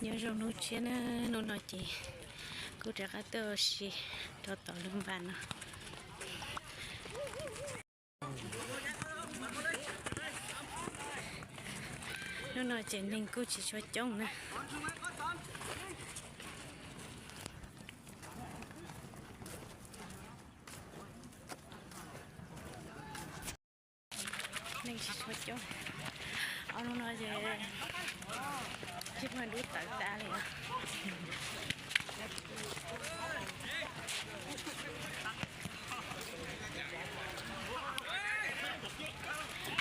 Nyob zoo hnub tshiab na, hnub no ces kuj rov qab tuaj ua si rau tom lub npas no. Hnub no ces neeg kuj tsis tshua coob na. Neeg tsis tshua coob. Ob hnub no ces tsis muaj dub tawv tas li os.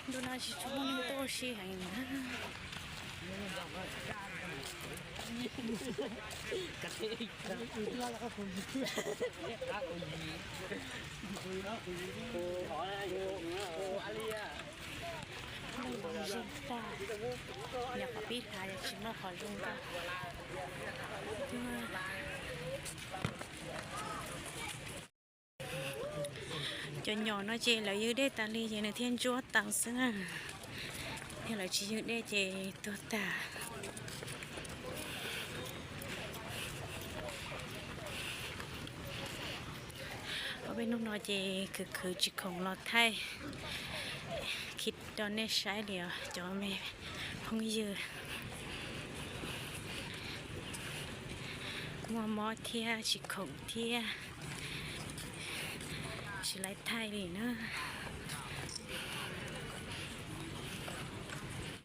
Ntu no tsis tshua muaj neeg tuaj ua si heev na. Neeg zeeg tag, nyuam qhuav pib hlav yog tsis muaj qhov zoo nkauj. Cov nyom no ces lawv ywg dej tas li ces nws thiaj ntsuab tau xwb na. Yog lawv tsis ywg dej ces tuag tag. Ob peb hnub no ces khwv khwv tsis khoom los thaij khiv rau nej saib li os cov me phooj ywg. Muaj mob thiab tsis khoom thiab, tsis laib thaij li na.